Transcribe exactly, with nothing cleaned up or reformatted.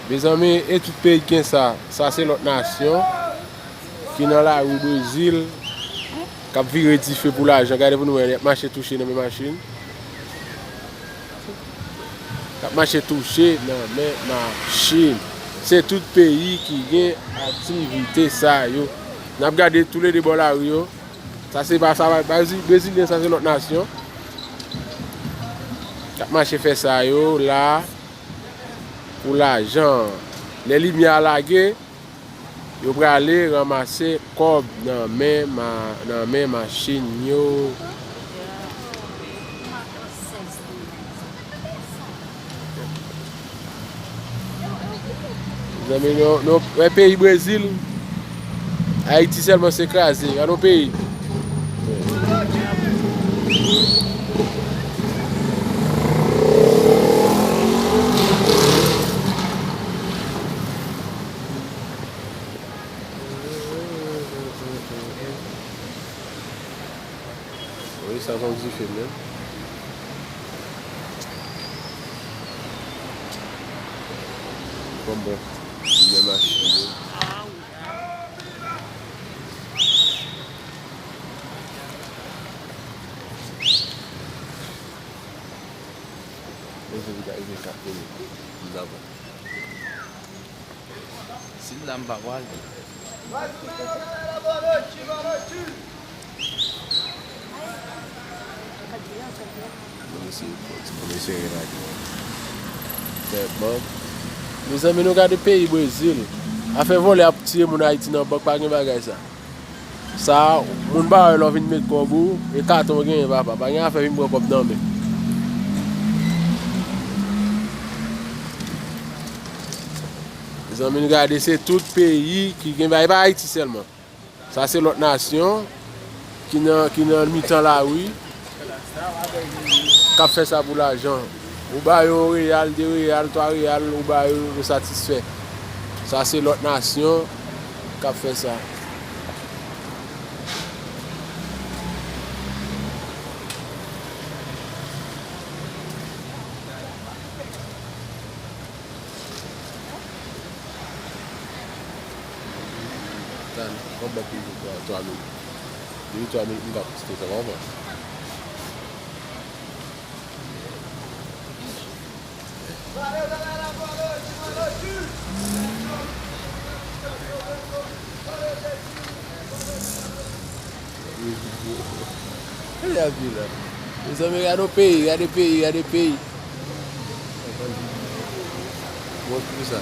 Mezanmi, e tout peyi ki gen sa. Sa se lòt nasyon ki nan lari Brezil, k ap vire dife pou lajan. Gade pou nou wè, y ap mache touche nan men machin. K ap mache touche nan men machin. Se tout peyi ki gen aktivite sa yo. N ap gade toulede bò lari yo. Sa se pa, sa pa, pa Brezi-, Brezilyen, sa se lòt nasyon. K ap mache fè sa yo la pou lajan. Lè limyè a lage, yo prale ranmase kòb nan men ma-, nan men machin yo. Zanmi, nou, nou wè peyi Brezil, Ayiti sèlman se kraze. Gade yon peyi. Wi, sa se yon dife menm. Kòman? Li menm machin yo. Mezanmi, gade kat minit. N ap Si l la, m pa pral. Mwen se, mwen se relage. Fè bank. Mezanmi, nou gade peyi Brezil. Afè vòlè ap tiye moun Ayiti nan bank, pa gen bagay sa. Sa, moun ba wè lè w vin met kòb ou, e katon w genyen, papa. Pa gen afè vin pran kòb nan men. Mezanmi, n gade, se tout peyi ki gen bagay, e pa Ayiti sèlman. Sa se lòt nasyon ki nan, ki nan mitan lari, k ap fè sa pou lajan. Ou ba yo yon reyal, de reyal, twa reyal, ou ba yo, yo satisfè. Sa se lòt nasyon k ap fè sa. Tan, kòb bank li pou twa, twa mil. Depi twa mil, m pa poste sa, kòman? Gade avi la. Mezanmi, gade yon peyi, gade peyi, gade peyi. Bon, pou sa.